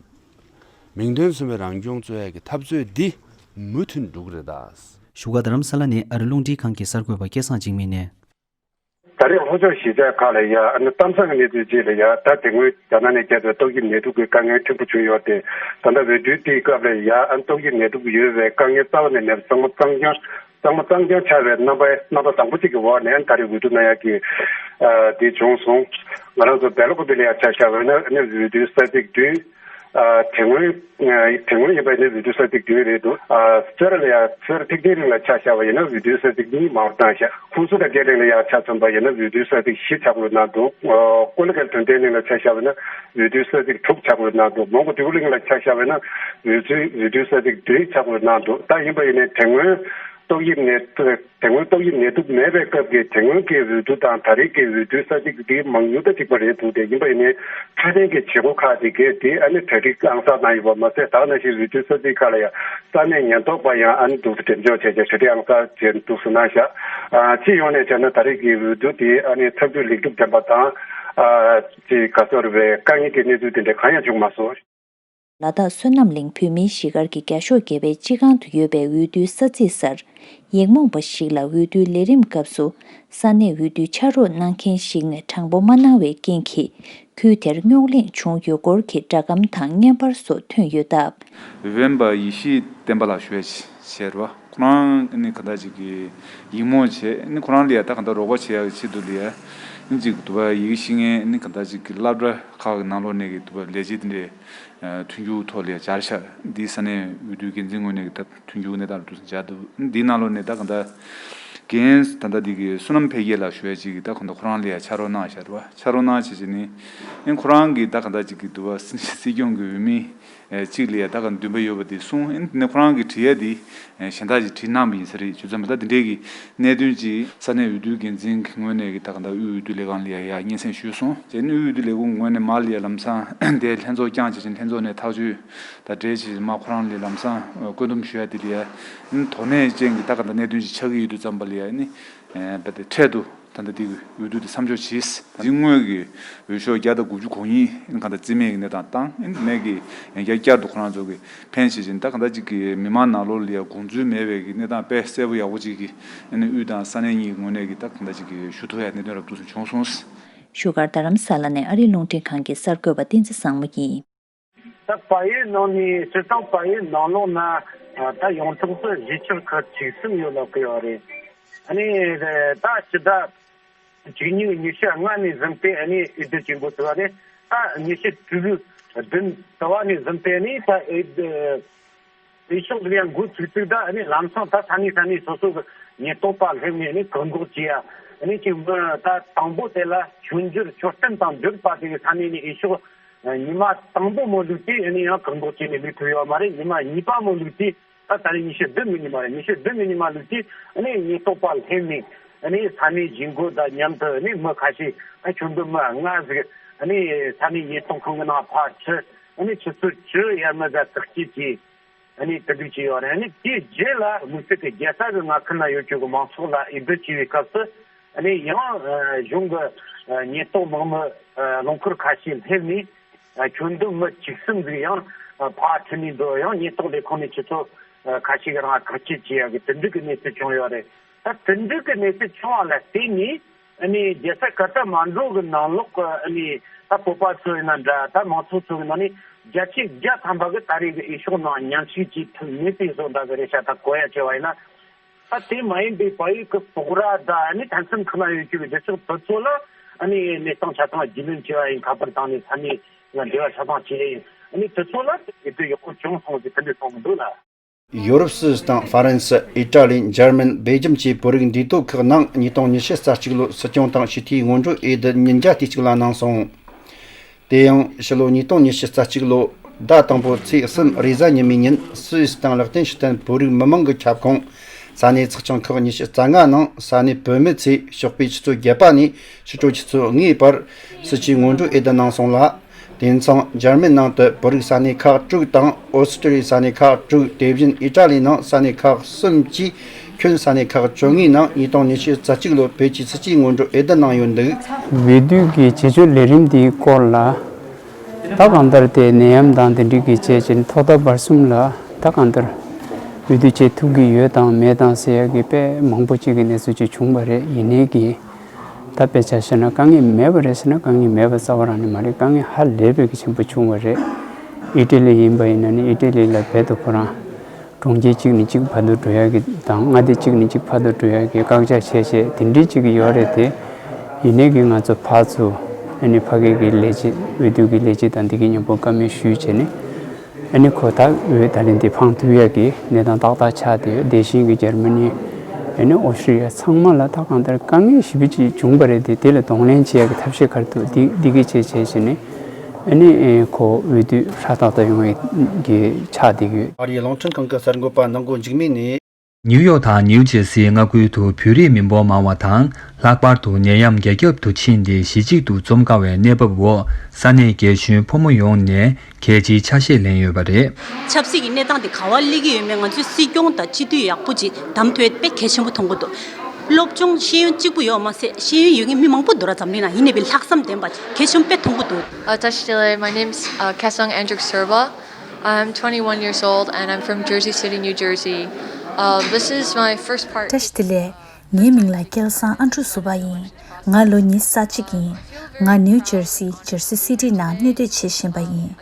མིང་དོན་མཚུངས་པའི་རང་སྐྱོང་རྩོད་ཡག་གི་འཐབ་རྩོད་འདི་མུ་མཐུད་འགྲོ་གི་རེད་ད། བཞུགས་སྒར་རྡ་རམ་ས་ལ་ནས་ཨ་རི་རླུང་འཕྲིན་ཁང་གི་གསར་འགོད་པ་སྐལ་བཟང་འཇིགས་མེད་ནས། ད་རེས་ལྷོ་ཕྱོགས་གཞིས་ཆགས་ཁག་ལ་ཡ་ཨ་ནི་གཏམ་བཟང་གི་གནས་ཚུལ་ཅིག་ལ་ཡ་ད་དེ་སྔོན་རྒྱ་ནག་ནས་བརྒྱབ་པའི་ཏོག་དབྱིབས་ནད་དུག་གི་དཀའ་ངལ་ཕྲན་བུ་བྱུང་ཡོད་དེ། ད་ལྟ་འོས་བསྡུའི་དེའི་སྐབས་ལ་ཡ་ཨ་ནི་ཏོག་དབྱིབས་ནད་དུག་ཡོད་པའི་དཀའ་ངལ་རྩ་བ་ནས་མེད་པ་གཙང་མ་གཙང་རྐྱང་གཙང་མ་གཙང་རྐྱང་ཆགས་པའི་རྣམ་པ་རྣམ་པ་བཟང་པོ་ཅིག་གི་འོག་ནས་ད་རེས་འོས་བསྡུ་གནང་ཡག་གི་ཨ་དེ་བྱུང་སོང་། ང་རང་ཚོ་སྦེལ་ཀོབ་ལ་ཡ་ཆ་བཞག་པ་ཡིན་ན་ཨ་ནི་འོས་བསྡུའི་ས་ཚིགས་བདུན། ཨ་དེ་སྔོན་དེ་སྔོན་ཡིན་པ་ཡིན་ན་འོས་བསྡུའི་ས་ཚིགས་བདུན་རེད་འདུག་ཨ་སེ་ར་ལ་ཡ་སེ་ར་ཐེག་ཆེན་གླིང་ལ་ཆ་བཞག་པ་ཡིན་ན་འོས་བསྡུའི་ས་ཚིགས་གཉིས་མང་རུ་བཏང་ཤག་ཁུ་སུ་དང་རྒྱ་གླིང་ལ་ཡ་ཆ་མཚོན་པ་ཡིན་ན་འོས་བསྡུའི་ས་ཚིགས་བཞི་ཆགས་པ་རེད་གནང་འདུག་ཨ་ཀོ་ལི་གྷལ་དོན་ལྡན་གླིང་ལ་ཆ་བཞག་པ་ཡིན་ན་འོས་བསྡུའི་ས་ཚིགས་དྲུག་ཆགས་པ་རེད་གནང་འདུག་མོན་གྷོ་འདོད་རྒུ་གླིང་ལ་ཆ་བཞག་པ་ཡིན་ན་འོས་བསྡུའི་འོས་བསྡུའི་ས་ཚིགས་བདུན་ཆགས་པ་རེད་གནང་འདུག་ད་ཡིན་པ་ཡིན་ནའི་དེ་སྔོན་ཏོག་དབྱིབས་ནད་དུག་དེ་སྔོན་ཏོག་དབྱིབས་ནད་དུག་མེད་པའི་སྐབས་ཀྱི་དེ་སྔོན་གྱི་འོས་བསྡུ་དང་ད་རེས་ཀྱི་འོས་བསྡུའི་ས་ཚིགས་འདི་མང་ཉུང་ད་གཅིག་པ་རེད་འདུག་དེ་ཡིན་པ་ཡིན་ནའི་ཁྲ་ལྡན་གྱི་བྱེད་སྒོ་ཁག་དེ་གས་དེ་ཨ་ནི་གྲ་སྒྲིག་ཨང་གསར་གནང་ཡོད་པ་མ་ཟད། ད་ག་ནང་བཞིན་འོས་བསྡུའི་ས་ཚིགས་ཁག་ལ་ཡང་ས་གནས་ཉེན་རྟོག་པ་ཡང་ཨ་ནི་འདུག་སེ་འགྲེམས་འཇོག་བྱས་བྱས་གྲ་སྒྲིག་ཨང་གསར་བྱས་འདུག་སེ་གནང་བཞག་ཨ་སྤྱི་ཡོངས་ནས་བྱས་ན་ད་རེས་ཀྱི་འོས་བསྡུ་དེ་ཨ་ནི་ཐབས་ཇུས་ལེགས་གྲུབ་ལྡན་པ་དང་། ཨ་ཅེས་ག་ཟེར་བའི་དཀའ་ངལ་གྱི་གནས་ཚུལ་དེ་འདྲ་གང་ཡང་བྱུང་མ་སོང་། ལ་དྭགས་བསོད་ནམས་གླིང་བོད་མིའི་གཞིས་སྒར་གྱི་བརྒྱ་ཤོག་བརྒྱད་པའི་སྤྱི་ཁང་དུ་ཡོད་པའི་འོས་བསྡུའི་ས་ཚིགས་སར། ཡིག་རྨོངས་པ་ཞིག་ལ་འོས་བསྡུའི་ལས་རིམ་སྐབས་སུ་ས་གནས་འོས་བསྡུའི་ཕྱག་རོགས་གནང་མཁན་ཞིག་ནས་དྲང་པོ་མ་གནང་བའི་རྐྱེན་གྱིས། ཁུལ་དེར་རྙོག་གླེང་བྱུང་ཡོད་སྐོར་གྱི་སྒྲ་སྒམ་དང་བརྙན་པར་སོགས་ཐོན་ཡོད་སྟབས། འོས་འཕེན་པ་ཡེ་ཤེས་བསྟན་པ་ལགས་ཞུ་ཡ་ཞེས་རེད་བ། ཁོ་རང་ནི་ག་འདྲ་ཅིག་གི་ཡིག་རྨོངས་བྱས་ནི་ཁོ་རང་ལ་ཡ་ད་ག་འདྲ་རོགས་པ་བྱེད་ཡ་གི་ཆེད་དུ་ལ་ཡ་ནི་ཅིག་དུ་བ་ཡི་གེ་ཤེས་མཁན་ནི་ག་འདྲ་ཅིག་གི་སློབ་གྲྭ་ཁག་གི་ནང་ལོགས་ནས་གི་དུ་བ་ལས་བྱེད་དེ་འདྲའི་མཐུན་འགྱུར་ཐོག་ལ་ཡ་བཅར་ཤག་འདི་ས་གནས་འོས་བསྡུའི་འགན་འཛིན་ངོས་ནས་གི་ད་མཐུན་འགྱུར་གནས་སྟངས་འདུག་སེ་བཅར་འདུག་འདིའི་ནང་ལོགས་ནས་ད་ག་འདྲ་རྒན་ད་ལྟ་འདི་གི་བསོད་ནམས་འཕེལ་རྒྱས་ལགས་ཞུ་ཡ་ཅིག་གི་ད་ག་འདྲ་ཁོ་རང་ལ་ཡ་ཕྱག་རོགས་གནང་ཤག་རེད་བ། ཕྱག་རོགས་གནང་བྱས་བྱས་ནི་ཨེ་ཁོ་རང་གི་ད་ག་འདྲ་ཅིག་གི་དུ་བ་སྲིད་སྐྱོང་གི་འོས་མི། ཨེ་གཅིག་ལ་ཡ་ད་ག་འདུན་པ་ཡོད་པ་དེ་གསུངས། ཨེ་ནས་ཁོ་རང་གི་བྲིས་ཡ་དེ་ཨེ་གཞན་དག་ཅིག་བྲིས་གནང་བ་ཡིན་ས་རེད། བྱས་ཙང་ད་དེ་འདྲའི་གི་གནད་དོན་ཅིག་ས་གནས་འོས་བསྡུའི་འགན་འཛིན་གྱི་ངོས་ནས་གི་ད་ག་ད་དབུས་འོས་བསྡུ་ལས་ཁང་ལ་ཡ་ཡ་སྙན་སེང་ཞུས་སོང་། བྱས་ནས་དབུས་འོས་བསྡུ་ལས་ཁུངས་ངོས་ནས་མར་ལ་ཡ་ལམ་སང་དེ་ལྷན་ཚོགས་བསྐྱངས་བྱས་ཅིང་ལྷན་ཚོགས་ནས་ཐག་གཅོད་ད་གྲོས་བྱས་མར་ཁོ་རང་ལ་ལམ་སང་བཀོད་འདོམས་ཞུ་ཡ་དེ་ལ་ཡ་ཨེ་དོ་ནས་ཅན་གྱི་ད་ག་ད་གནད་དོན་ཅིག་ཆགས་ཀྱི་ཡོད་དུས་ཙམ་པ་ལ་ཡ་ཨེ་ནི། ཨེ་རྦད་དེ་འཕྲལ་དུ་ད་ལྟ་འདི་གི་འོས་བསྡུ་དེ་མཚམས་འཇོག་བྱས། འདི་སྔོན་གྱི་འོས་ཤོག་བརྒྱ་དང་དགུ་བཅུ་གོ་གཉིས་གང་ལྟར་རྩིས་མེད་ཀྱི་གནས་སྟངས་བཏང་། ཨེ་ནས་ཀྱི་ཡང་བསྐྱར་བསྐྱར་དུ་ཁོ་རང་ཚོ་གི་འཕེན་བྱེད་ཅིང་ད་གང་ལྟར་ཅིག་གི་མི་མང་ནང་ལོགས་ལ་ཡང་དགོངས་ཚུལ་མེད་པའི་གི་གནས་སྟངས་དཔེ་གསལ་པོ་ཡག་པོ་ཅིག་གི་ཨེ་ནས་དབུས་དང་ས་གནས་གཉིས་ཀྱི་ངོས་ནས་ཀྱི་ད་གང་ལྟར་ཅིག་གི་ཞུ་ཐུབ་ཡ་གནད་དོན་རབ་ཏུ་བྱུང་སོང་། བཞུགས་སྒར་རྡ་རམ་ས་ལ་ནས་ཨ་རིའི་རླུང་འཕྲིན་ཁང་གི་གསར་འགོད་པ་བསྟན་འཛིན་བཟང་མོ་ཡིན། ད་བལ་ཡུལ་ནང་ནས་སྤྱིར་བཏང་བལ་ཡུལ་ནང་ལོགས་ན་ད་ཡོངས་གྲགས་སུ་གཞིས་ཆགས་ཁག་བཅུ་གསུམ་ཡོད་ལབ་ཀྱི་ཡོད་རེད། ཨ་ནི་ད་སྤྱི་ཟླ་བཅུ་གཉིས་ཉི་ཤུ་ལྔ་ནས་བཟུང་སྟེ་ཨ་ནི་འོས་བསྡུ་བྱེད་འགོ་ཚུགས་པ་རེད། ད་ཉི་ཤུ་དྲུག་བདུན་ཟླ་བ་ནས་བཟུང་སྟེ་ཨ་ནི་ད་འོས་འོས་ཤོག་འདི་ཡང་འགོ་ཚུགས་ཚུགས་ད་ཨ་ནི་ལམ་སང་ད་ས་གནས་ས་གནས་སོ་སོ་གི་ཉེན་རྟོག་པ་སླེབས་ནས་ཨ་ནི་བཀག་འགོག་བྱེད་ཡ་ཨ་ནི་ཅིག་ད་དང་པོ་དེ་ལ་མཆོད་འཇོར་མཆོད་རྟེན་དང་འབྱོར་པ་དེ་གི་ས་གནས་ནས་འོས་ཤོག་ཉི་མ་དང་པོ་མོ་ལུག་དེ་ཨ་ནི་ཡང་བཀག་འགོག་བྱས་ནས་ལུས་ཐུབ་ཡོད་མ་རེད། ཉི་མ་གཉིས་པ་མོ་ལུག་དེ་ད་ད་རེས་ཉི་ཤུ་བདུན་གི་ཉི་མ་རེད། ཉི་ཤུ་བདུན་གི་ཉི་མ་ལུག་དེ་ཨ་ནི་ཉེན་རྟོག་པ་སླེབས་ནས་ཨ་ནི་ས་གནས་གཞིས་འགོ་དང་མཉམ་དུ་ཨ་ནི་མི་ཁ་ཤས་ཨ་ཁྱོན་བསྡོམས་མི་ལྔ་ཟིག་ཨ་ནི་ས་གནས་ཉེན་རྟོག་ཁང་གི་ནང་ཕར་ཁྲིད་ཨ་ནི་ཆུ་ཚོད་བཅུ་ཡར་མར་ཟིག་བརྟག་དཔྱད་བྱས། ཨ་ནི་དེ་འདྲ་བྱས་ཡོད་རེད། ཨ་ནི་དེའི་རྗེས་ལ་དམིགས་བསལ་གྱི་རྒྱལ་ས་གི་མངའ་ཁུལ་ན་ཡོད་ཆོག་གི་མང་ཚོགས་ལ་འོས་བསྡུ་བྱས་པའི་སྐབས་སུ་ཨ་ནི་ཡང་གཞུང་གི་ཉེན་རྟོག་དམག་མི་རླངས་འཁོར་ཁ་ཤས་སླེབས་ནས་ཁྱོན་བསྡོམས་མི་བཅུ་གསུམ་ཟིག་ཡང་ཕར་ཁྲིད་ནས་འགྲོ། ཡང་ཉེན་རྟོག་ལས་ཁུངས་ནས་ཁྱེད་ཚོ་ཁ་ཤས་ཀྱི་རང་བཀག་སྐྱིལ་བྱེད་ཡག་གི་དེ་འདྲ་གི་གནས་ཚུལ་བྱུང་ཡོད་རེད། ད་དེ་འདྲ་གི་གནས་ཚུལ་བྱུང་བ་ལ་བརྟེན་ནས། ཨ་ནི་རྒྱལ་ས་ཀ་ཐ་མན་ཌུ་གི་ནང་ལོགས་ཀྱི་ཨ་ནི་ད་བོད་པ་ཚོ་ཡིན་ན་འདྲ། ད་མང་ཚོགས་ཚོ་གི་ནང་ནས་བརྒྱ་ཆ་བརྒྱ་ཐམ་པ་གི་ད་རེས་ཀྱི་འོས་ཤོག་ནང་མཉམ་ཞུགས་བྱེད་ཐུབ་མེད་པའི་བཟོ་འདྲ་གི་རེད་ཤག་ད་གོ་ཡ་བྱས་པ་ཡིན་ན། ད་དེ་མ་ཡིན་པའི་བལ་ཡུལ་གྱི་སྤོག་ར་དང་ཨ་ནི་ཐན་སན་ཁུལ་ན་ཡོད་ཀྱི་བའི་སྒྱུ་རྩལ་དེ་ཚོ་ལ་ཨ་ནི་གནས་སྟངས་ཆ་ཚང་རྒྱུས་ལོན་བྱས་པ་ཡིན། ཁ་པར་བཏང་ནས་ས་གནས་ལ་འབྲེལ་བ་ཆ་ཚང་བྱས་ཡིན། ཨ་ནི་དེ་ཚོ་ལ་དེ་དུས་ཡག་པོ་བྱུང་སོང་ཟེར་དེ་འདྲ་གསུངས་གི་འདུག་ལ། ཡོ་རོབ་སུད་སི་དང་ཧྥ་རན་སི། ཨི་ཏྲ་ལི། འཇར་མན། སྦེལ་ཇམ་བཅས་བོད་རིགས་འདུས་སྡོད་ཁག་ནང་ཉིས་སྟོང་ཉི་ཤུ་རྩ་གཅིག་ལོ་སྲིད་སྐྱོང་དང་ཕྱི་འཐུས་སྔོན་འགྲོ་འོས་བསྡུ་ཉིས་བརྒྱ་དེ་གཅིག་ལ་གནང་སོང་། དེ་ཡང་ཕྱི་ལོ་ཉིས་སྟོང་ཉི་ཤུ་རྩ་གཅིག་ལོ་ཟླ་དང་པོ་ཚེས་གསུམ་རེས་གཟའ་ཉི་མའི་ཉིན་སུད་སི་དང་ལེག་ཏེན་ཤི་ཏན་བོད་རིགས་མི་མང་གི་ཁྱབ་ཁོངས་ས་གནས་ཚོགས་ཆུང་ཁག་ཉི་ཤུ་རྩ་ལྔ་ནང་ས་གནས་བོད་མི་ཚོས་ཞོགས་པའི་ཆུ་ཚོད་བརྒྱད་པ་ནས་ཕྱི་དྲོ་ཆུ་ཚོད་ལྔའི་བར་སྲིད་སྤྱིའི་སྔོན་འགྲོ་འོས་བསྡུ་གནང་སོང་ལ། དེང་སང་འཇར་མན་ནང་དུ་བོད་རིགས་ས་གནས་ཁག་དྲུག་དང་ཨོ་སི་ཀྲི་ལི་ཡའི་ས་གནས་ཁག་དྲུག་དེ་བཞིན་ཨི་ཏྲ་ལིའི་ནང་ས་གནས་ཁག་གསུམ་གྱིས་ཁྱོན་ས་གནས་ཁག་བཅོ་ལྔའི་ནང་ཉིས་སྟོང་ཉི་ཤུ་རྩ་གཅིག་ལོར་བོད་ཀྱི་སྲིད་སྤྱིའི་སྔོན་འགྲོ་འོས་བསྡུ་གནང་ཡོད་འདུག་འོས་བསྡུ་གི་བྱེད་ཕྱོགས་ལས་རིམ་འདིའི་སྐོར་ལ་ད་གང་ལྟར་དེ་ནད་ཡམས་དང་དེ་འདྲ་གི་བྱས་བྱས་ནས་ཐོག་མཐའ་བར་གསུམ་ལ་ད་གང་ལྟར་འོས་བསྡུ་བྱེད་ཐུབ་ཀྱི་ཡོད་དང་མེད་དང་ཟེར་ཡ་གི་དཔེ་མང་པོ་ཅིག་གི་གནས་ཚུལ་ཅིག་བྱུང་བ་རེད། ཡིན་ནའི་གི་ད་དཔེ་ཆ་བཞག་ན་དཀའ་ངལ་མེད་པ་རེད་ཟེར་ན་དཀའ་ངལ་མེད་པ་རྩ་བ་རང་ནས་མ་རེད། དཀའ་ངལ་ཧ་ལས་པའི་གི་ཆེན་པོ་བྱུང་བ་རེད། ཨི་ཏི་ལི་ཡིན་པ་ཡིན་ན་ནི་ཨི་ཏི་ལི་ལ་རྦད་དེ་ཁོ་རང་གྲོང་ཁྱེར་གཅིག་ནས་གཅིག་བར་དུ་འགྲོ་ཡ་གི་དང་མངའ་སྡེ་གཅིག་ནས་གཅིག་བར་དུ་འགྲོ་ཡ་གི་བཀག་ཆ་བྱས་བྱས་དེ་འདྲའི་ཅིག་གི་ཡོད་རེད་དེ། ཡིན་ནའི་གི་ང་ཚོ་ཕར་ཚུར་ཨ་ནི་ཕ་གི་གི་ལས་བྱེད་འོས་བསྡུ་གི་ལས་བྱེད་དང་འདི་གི་མཉམ་པོ་བཀའ་མོལ་ཞུས་བྱས་ནས། ཨ་ནི་ཁོ་ད་འོས་ད་ལན་འདི་འཕངས་ཐུབ་ཡ་གི་གནས་སྟངས་ཏག་ཏག་ཆགས་བསྡད་ཡོད། དེ་བཞིན་གྱི་འཇར་མ་ནི་ཨ་ནི་ཨོ་སི་ཀྲི་ཡ་ཚང་མ་ལ་ད་གང་ལྟར་དཀའ་ངལ་ཞེ་པོ་ཅིག་བྱུང་བ་རེད་དེ། དེ་ལ་གདོང་ལེན་བྱེད་ཡ་གི་ཐབས་ཤེས་ག་རེ་འདུག་འདི་འདི་གི་བྱས་བྱས་བྱས་ནས་ཨ་ནི་ཁོ་འོས་བསྡུ་ཧྲ་ཏག་ཏག་ཡོང་ཡ་གི་ཆགས་བསྡད་ཡོད། ཨ་རིའི་རླུང་འཕྲིན་ཁང་གི་གསར་འགོད་པ་ནང་སྒོ་འཇིགས་མེད་ནས། ནིའུ་ཡོག་དང་ནིའུ་ཇེར་སིའི་མངའ་ཁུལ་དུ་བོད་རིགས་མི་འབོར་མང་བ་དང་། ལྷག་པར་དུ་ནད་ཡམས་རྒྱ་ཁྱབ་ཏུ་ཕྱིན་ཏེ་གཞི་གཅིག་ཏུ་འཛོམས་དཀའ་བའི་གནས་བབ་འོག་ས་གནས་རྒན་གཞོན་ཕོ་མོ་ཡོངས་ནས་གལ་ཆེའི་ཆ་ཤས་ལེན་ཡོད་པ་རེད། ཆབ་སྲིད་ཀྱི་གནས་སྟངས་དེ་ག་བ་སླེབས་ཀྱི་ཡོད་མེད་ང་ཚོས་སྲིད་སྐྱོང་དང་སྤྱི་འཐུས་ཡག་པོ་ཅིག་བདམས་ཐུབ་ཡ་དཔེ་གལ་ཆེན་པོ་མཐོང་གི་འདུག་སློབ་སྦྱོང་ཤེས་ཡོན་གཅིག་པུ་ཡོད་མ་ཟད་ཤེས་ཡོན་ཡོད་མཁན་མི་མང་པོ་འདུག་ར། འཛམ་གླིང་ནང་ཡིན་ནའི་ལྷག་བསམ་ལྡན་པ་གལ་ཆེན་པོ་དཔེ་མཐོང་གི་འདུག Uh, Tashi Delek, my name's uh, Kesang Andrew Serba. I'm twenty-one years old and I'm from Jersey City, New Jersey. Uh, this is my first part. བཀྲ་ཤིས་བདེ་ལེགས། ངའི་མིང་ལ་སྐལ་བཟང་ཨ་འབྲུག་ཟུར་པ་ཡིན། ང་ལོ་ཉི་ཤུ་རྩ་གཅིག་ཡིན། ང་ནིའུ་ཇར་སི་ཇར་སི་སི་ཊི་ནང་གནས་སྡོད་བྱེད་བཞིན་པ་ཡིན།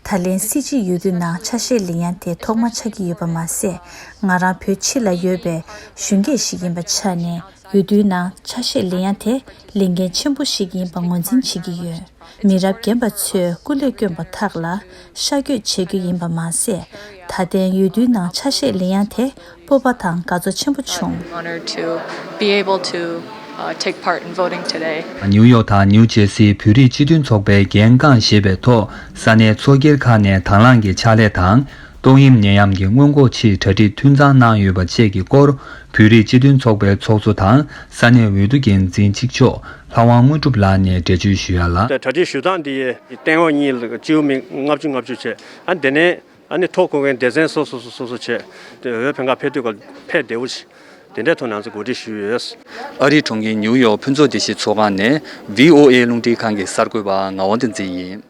ད་ལན་སྲིད་སྤྱིའི་འོས་བསྡུ་ནང་ཆ་ཤས་ལེན་ཡ་དེ་ཐོག་མ་ཆགས་ཀྱི་ཡོད་པ་མ་ཟད། ང་རང་བོད་ཕྱི་ལ་ཡོད་པའི་གཞོན་སྐྱེས་ཤིག་ཡིན་པ་ཆ་ནས་འོས་བསྡུའི་ནང་ཆ་ཤས་ལེན་ཡ་དེ་ལས་འགན་ཆེན་པོ་ཞིག་ཡིན་པ་ངོས་འཛིན་བྱེད་ཀྱི་ཡོད། མི་རབས་རྒན་པ་ཚོས་སྐུ་ལས་བསྐྱོན་པ་དག་ལ་ཤ་འགོད་བྱེད་རྒྱུ་ཡིན་པ་མ་ཟད། ད་ཐེངས་འོས་བསྡུའི་ནང་ཆ་ཤས་ལེན་ཡ་དེ་སྤོབས་པ་དང་དགའ་ཚོར་ཆེན་པོ་བྱུང་། Honored to be able to uh, take part in voting today. ནིའུ་ཡོག་དང་ནིའུ་ཇེར་སིའི་བོད་རིགས་སྤྱི་མཐུན་ཚོགས་པའི་འགན་རྐང་བཞེས་པའི་ཐོག་ས་གནས་ཚོགས་སྒེར་ཁག་ནས་དང་བླངས་ཀྱི་ཕྱག་ལས་དང་། ཏོག་དབྱིབས་ནད་ཡམས་ཀྱི་སྔོན་འགོག་ཆེད་གྲ་སྒྲིག་འཐུས་ཚང་གནང་ཡོད་པ་བཅས་ཀྱི་སྐོར། བོད་རིགས་སྤྱི་མཐུན་ཚོགས་པའི་ཚོགས་གཙོ་དང་ས་གནས་འོས་བསྡུ་འགན་འཛིན་གཅིག་ལྕོགས་ལྷ་དབང་དངོས་གྲུབ་ལགས་ནས་འགྲེལ་བརྗོད་ཞུ་ཡ་ལ། གྲ་སྒྲིག་ཞུ་སྟངས་འདི་སྟེང་འོག་གཉིས་ལ་སྤྱི་འོས་མི་ལྔ་བཅུ་ལྔ་བཅུ་བྱས། ཨ་ནི་དེ་ནས་ཨ་ནི་ཐོ་འགོད་མཁན་སྡེ་ཚན་སོ་སོ་སོ་སོ་བྱས། དེ་འོས་འཕེན་ཁ་ཕེབས་དུས་སྐབས་ཕེབས་བདེ་བོ་བྱས། དེ་འདྲའི་ཐོག་ནས་ང་ཚོ་གོ་སྒྲིག་ཞུས་ཡོད། ཨ་རིའི་གྲོང་ཁྱེར་ནིའུ་ཡོག་ཕུན་ཚོགས་བདེ་སྐྱིད་ཚོགས་ཁང་ནས་ཝི་ཨོ་ཨེ་རླུང་འཕྲིན་ཁང་གི་གསར་འགོད་པ་ངག་དབང་བསྟན་འཛིན་ཡིན།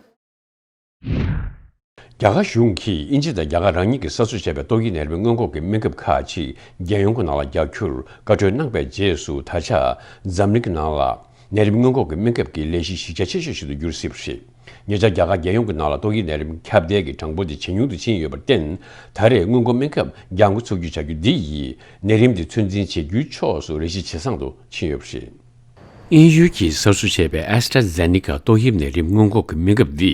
རྒྱ་གར་གཞུང་གིས་དབྱིན་ཇི་དང་རྒྱ་གར་རང་ཉིད་ཀྱིས་གསར་བཟོ་བྱས་པའི་ཏོག་དབྱིབས་ནད་རིམས་སྔོན་འགོག་གི་སྨན་ཁབ་ཁག་ཅིག་རྒྱལ་ཡོངས་ཀྱི་ནང་ལ་རྒྱག་རྒྱུར་བཀའ་འཁྲོལ་གནང་པའི་རྗེས་སུ། ད་ཆ་འཛམ་གླིང་གི་ནང་ལ་ནད་རིམས་སྔོན་འགོག་གི་སྨན་ཁབ་ཀྱི་ལས་གཞི་གཞི་རྒྱ་ཆེ་ཤོས་ཤིག་ཏུ་འགྱུར་སྲིད་པ་རེད། ཉེ་ཆར་རྒྱ་གར་རྒྱལ་ཡོངས་ཀྱི་ནང་ལ་ཏོག་དབྱིབས་ནད་རིམས་ཁྱབ་གདལ་གྱི་གྲངས་འབོར་དེ་ཇེ་ཉུང་དུ་ཕྱིན་ཡོད་པར་བརྟེན། ད་རེས་སྔོན་འགོག་སྨན་ཁབ་རྒྱང་འགོ་ཚུགས་རྒྱུའི་བྱ་རྒྱུ་འདི་ཡིས་ནད་རིམས་དེ་ཚོད་འཛིན་བྱེད་རྒྱུའི་ཕྱོགས་སུ་རེ་ཞིག་ཇེ་བཟང་དུ་ཕྱིན་ཡོད་པ་རེད། དབྱིན་ཡུལ་གྱིས་གསར་བཟོ་བྱས་པའི་ཨེ་སི་ཊ་ཛེ་ནི་ཀ་ཏོག་དབྱིབས་ནད་རིམས་སྔོན་འགོག་གི་སྨན་ཁབ་འདི་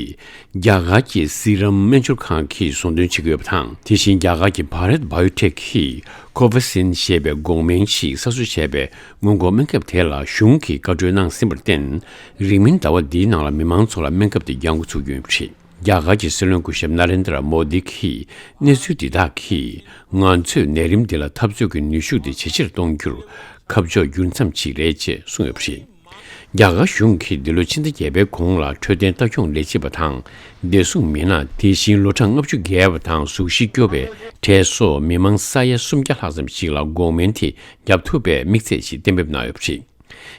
རྒྱ་གར་གྱི་སི་རམ་སྨན་སྦྱོར་ཁང་གིས་ཟུང་འདོན་བྱེད་ཀྱི་ཡོད་པ་དང་། དེ་བཞིན་རྒྱ་གར་གྱི་བྷ་རད་བྷ་ཡོ་ཊེག་གིས་ཀོ་ཝེ་སིན་ཞེས་པའི་འགོག་སྨན་ཞིག་གསར་བཟོ་བྱས་པའི་སྔོན་འགོག་སྨན་ཁབ་དེ་ལ་གཞུང་གིས་བཀའ་འཁྲོལ་གནང་ཟིན་པར་བརྟེན། རིང་མིན་ཟླ་བ་འདིའི་ནང་ལ་མི་མང་ཚོ་ལ་སྨན་ཁབ་དེ་རྒྱག་འགོ་ཚུགས་རྒྱུ་ཡིན་པ་རེད། རྒྱ་གར་གྱི་སྲིད་བློན་སྐུ་ཞབས་ན་རེན་དྲ་མོ་དི་གིས་གནས་ཚུལ་འདི་དག་གིས་ང་ཚོས་ནད་རིམས་འདི་ལ་འཐབ་རྩོད་ཀྱི་ནུས་ཤུགས་དེ་ཇེ་ཆེར་གཏོང་རྒྱུར་ཁ་ཕྱོགས་འགྱུར་མཚམས་ཤིག་རེད་ཅེས་གསུངས་ཡོད་པ་རེད། རྒྱ་གར་གཞུང་གིས་འདི་ལོའི་ཕྱི་ཟླ་བརྒྱད་པའི་གོང་ལ་འཕྲོད་བསྟེན་ལྟ་སྐྱོང་ལས་བྱེད་པ་དང་བདེ་སྲུང་མི་སྣ། དེ་བཞིན་ལོ་གྲངས་ལྔ་བཅུ་བརྒལ་བ་དང་གཟུགས་གཞི་སྐྱོ་བའི་གྲས་སོགས་མི་མང་ས་ཡ་སུམ་བརྒྱ་ལྷག་ཙམ་ཞིག་ལ་འགོག་སྨན་དེ་བརྒྱབ་ཐུབ་པའི་དམིགས་ཚད་ཅིག་གཏན་འབེབས་གནང་ཡོད་པ་རེད།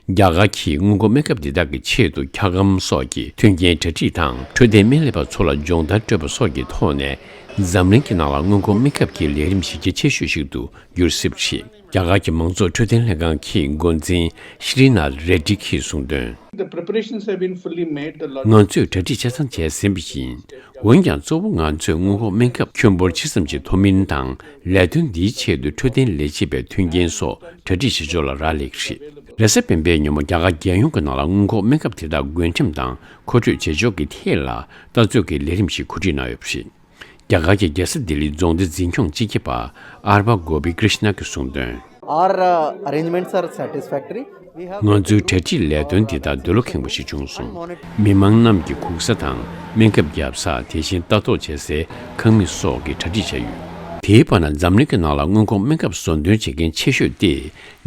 རྒྱ་གར་གྱིས་སྔོན་འགོག་སྨན་ཁབ་འདི་དག་གི་ཆེད་དུ་འཁྱག་སྒམ་སོགས་ཀྱི་མཐུན་རྐྱེན་གྲ་སྒྲིག་དང་། འཕྲོད་བསྟེན་སྨན་ལས་པ་ཚོ་ལ་སྦྱོང་བརྡར་སྤྲོད་པ་སོགས་ཀྱི་ཐོག་ནས་འཛམ་གླིང་གི་ནང་ལ་སྔོན་འགོག་སྨན་ཁབ་ཀྱི་ལས་རིམ་གཞི་རྒྱ་ཆེ་ཤོས་ཤིག་ཏུ་འགྱུར་སྲིད་པ་རེད། རྒྱ་གར་གྱི་མང་གཙོ་འཕྲོད་བསྟེན་ལྷན་ཁང་གི་འགོ་འཛིན་ཤྲི་ནཱཐ་རེ་ཌི་གིས་གསུངས་དོན། The preparations have been fully made. The log- ང་ཚོས་གྲ་སྒྲིག་ཆ་ཚང་བྱས་ཟིན་པ་ཡིན། འོན་ཀྱང་གཙོ་བོ་ང་ཚོས་སྔོན་འགོག་སྨན་ཁབ་ཁྱོན་འབོར་ཆེ་ཙམ་ཞིག་ཐོབ་མིན་དང་ལས་དོན་འདིའི་ཆེད་དུ་འཕྲོད་བསྟེན་ལས་བྱེད་པའི་མཐུན་རྐྱེན་སོགས་གྲ་སྒྲིག་བྱེད་ཕྱོགས་ལ་རག་ལས་ཀྱི་རེད། རེས་གཟའ་སྤེན་པའི་ཉིན་མོ་རྒྱ་གར་རྒྱལ་ཡོངས་ཀྱི་ནང་ལ་སྔོན་འགོག་སྨན་ཁབ་དེ་དག་བགོ་འགྲེམས་དང་མཁོ་སྤྲོད་བྱེད་ཕྱོགས་ཀྱི་ཐད་ལ་ལྟ་རྩོད་ཀྱི་ལས་རིམ་ཞིག་གོ་སྒྲིག་གནང་ཡོད་པ་རེད། རྒྱ་གར་གྱི་རྒྱལ་ས་ལྡི་ལིའི་རྫོང་སྡེ་འཛིན་སྐྱོང་སྤྱི་ཁྱབ་པ་ཨར་བ་གོ་པི་ཀྲིཤ་ན་གིས་གསུངས་དོན། Our uh, arrangements are satisfactory. We have ང་ཚོའི་གྲ་སྒྲིག་ལས་དོན་འདི་དག་འདོད་བློ་ཁེངས་པོ་ཞིག་བྱུང་སོང་། མི་མང་རྣམས་ཀྱི་སྒུག་ས་དང་སྨན་ཁབ་བརྒྱབ་ས། དེ་བཞིན་ལྟ་རྟོག་བྱེད་སའི་ཁང་མིག་སོགས་ཀྱི་གྲ་སྒྲིག་བྱས་ཡོད། དེའི་བར་ན་འཛམ་གླིང་གི་ནང་ལ་སྔོན་འགོག་སྨན་ཁབ་བཟོ་འདོན་བྱེད་མཁན་ཆེ་ཤོས་དེ་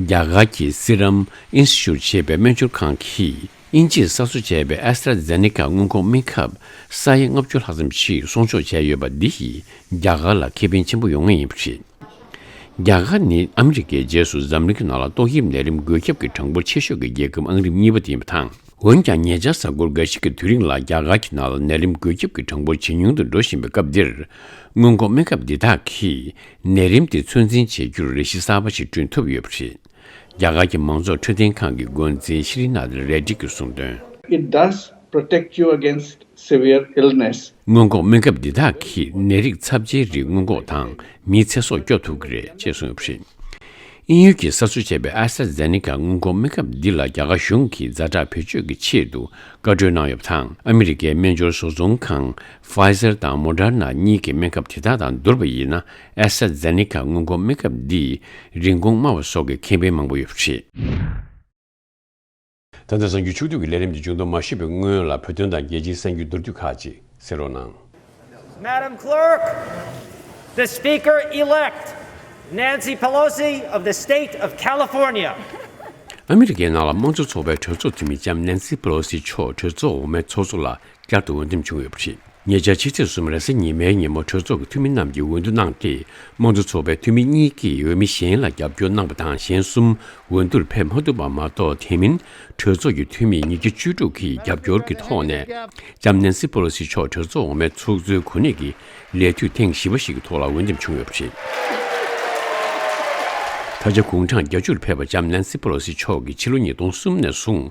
རྒྱ་གར་གྱི་སི་རམ་ཨིན་སི་ཊི་ཊུཊ་ཞེས་པའི་སྨན་སྦྱོར་ཁང་གིས། དབྱིན་ཇིས་གསར་བཟོ་བྱས་པའི་ཨེ་སི་ཊ་ར་ཛེ་ནེ་ཀ་སྔོན་འགོག་སྨན་ཁབ་ས་ཡ་ལྔ་བཅུ་ལྷག་ཙམ་ཞིག་སྲུང་སྐྱོབ་བྱས་ཡོད་པ་འདི་ཡིས་རྒྱ་གར་ལ་ཁེ་ཕན་ཆེན་པོ་ཡོང་ངེས་ཡིན་པ་རེད། རྒྱ་གར་ནི་ཨ་མི་རི་ཀའི་རྗེས་སུ་འཛམ་གླིང་གི་ནང་ལ་ཏོག་དབྱིབས་ནད་རིམས་འགོས་ཁྱབ་ཀྱི་གྲངས་འབོར་ཆེ་ཤོས་ཀྱི་རྒྱལ་ཁབ་ཨང་རིམ་གཉིས་པ་དེ་ཡིན་པ་དང་། འོན་ཀྱང་ཉེ་ཆར་གཟའ་འཁོར་འགའ་ཞིག་གི་དུས་རིང་ལ་རྒྱ་གར་གྱི་ནང་ལ་ནད་རིམས་འགོས་ཁྱབ་ཀྱི་གྲངས་འབོར་ཇེ་ཉུང་དུ་འགྲོ་བཞིན་པའི་སྐབས་འདིར། སྔོན་འགོག་སྨན་ཁབ་འདི་དག་གིས་ནད་རིམས་དེ་ཚོད་འཛིན་བྱེད་རྒྱུར་རེ་ཞིག་གསར་པ་ཞིག་བསྐྲུན་ཐུབ་ཡོད་པ་རེད། རྒྱ་གར་གྱི་མང་ཚོགས་འཕྲོད་བསྟེན་ཁང་གི་འགོ་འཛིན་ཤྲི་ནཱཐ་རེ་ཌི་གིས་གསུངས་དོན། It does protect you against severe illness. སྔོན་འགོག་སྨན་ཁབ་འདི་དག་གིས་ནད་རིགས་ཚབས་ཆེའི་རིགས་སྔོན་འགོག་དང་མིའི་ཚེ་སྲོག་སྐྱོབ་ཐུབ་ཀྱི་རེད་ཅེས་གསུངས་ཡོད་པ་རེད། དབྱིན་ཡུལ་གྱིས་གསར་བཟོ་བྱས་པའི་ཨེ་སི་ཊ་ར་ཛེ་ནེ་ཀ་སྔོན་འགོག་སྨན་ཁབ་འདི་ལ་རྒྱ་གར་གཞུང་གིས་ཛ་དྲག་བེད་སྤྱོད་ཀྱི་ཆེད་དུ་བཀའ་འཁྲོལ་གནང་ཡོད་པ་དང་། ཨ་མི་རི་ཀའི་སྨན་སྦྱོར་བཟོ་ཚོང་ཁང་Pfizer དང་Moderna གཉིས་ཀྱི་སྨན་ཁབ་དེ་དག་དང་བསྡུར་བ་ཡིན་ན། ཨེ་སི་ཊ་ར་ཛེ་ནེ་ཀ་སྔོན་འགོག་སྨན་ཁབ་འདིས་རིན་གོང་དམའ་བ་སོགས་ཀྱི་ཁེ་ཕན་མང་པོ་ཡོད་པ་རེད། ད་ལྟ་གསར་འགྱུར་ཕྱོགས་བསྡུས་ཀྱི་ལས་རིམ་འདི་མཇུག་བསྡོམས་མ་ཞུས་པའི་སྔོན་ལ་བོད་དོན་དང་རྒྱལ་སྤྱིའི་གསར་འགྱུར་མདོར་བསྡུས་ཁག་ཅིག་གསན་རོགས་གནང་། Madam Clerk, the Speaker-elect, Nancy Pelosi of the state of California. ཨ་མི་རི་ཀའི་ནང་ལ་དམངས་གཙོ་ཚོགས་པའི་གྲོས་ཚོགས་འཐུས་མི་ལྕམ་ནན་སི་པེ་ལོ་སི་མཆོག་གྲོས་ཚོགས་འོག་མའི་ཚོགས་གཙོ་ལ་བསྐྱར་དུ་འོས་འདེམས་བྱུང་ཡོད་པ་རེད། ཉེ་ཆར་ཕྱི་ཚེས་གསུམ་རེས་གཟའ་ཉི་མའི་ཉིན་མོ་གྲོས་ཚོགས་ཀྱི་འཐུས་མི་རྣམས་ཀྱིས་འོས་བསྡུ་གནང་སྟེ། དམངས་གཙོ་ཚོགས་པའི་འཐུས་མི་གཉིས་ཀྱིས་འོས་མི་གཞན་ལ་རྒྱབ་སྐྱོར་གནང་བ་དང་། གཞན་གསུམ་འོས་བསྡུར་ཕེབས་མ་ཐུབ་པ་མ་གཏོགས། དེ་མིན་གྲོས་ཚོགས་ཀྱི་འཐུས་མི་ཉིས་བརྒྱ་བཅུ་དྲུག་གིས་རྒྱབ་སྐྱོར་གྱི་ཐོག་ནས་ལྕམ་ནན་སི་པེ་ལོ་སི་མཆོག་གྲོས་ཚོགས་འོག་མའི་ཚོགས་གཙོའི་གོ་གནས་ཀྱི་ལས་དུས་ཐེངས་བཞི་པ་ཞིག་གི་ཐོག་ལ་འོས་འདེམས་བྱུང་ཡོད་པ་རེད། ད་ཆ་དགུང་གྲངས་བརྒྱད་ཅུར་ཕེབས་པ་ལྕམ་ནན་སི་པེ་ལོ་སི་མཆོག་གིས་ཕྱི་ལོ་ཉིས་སྟོང་གསུམ་ནས་བཟུང་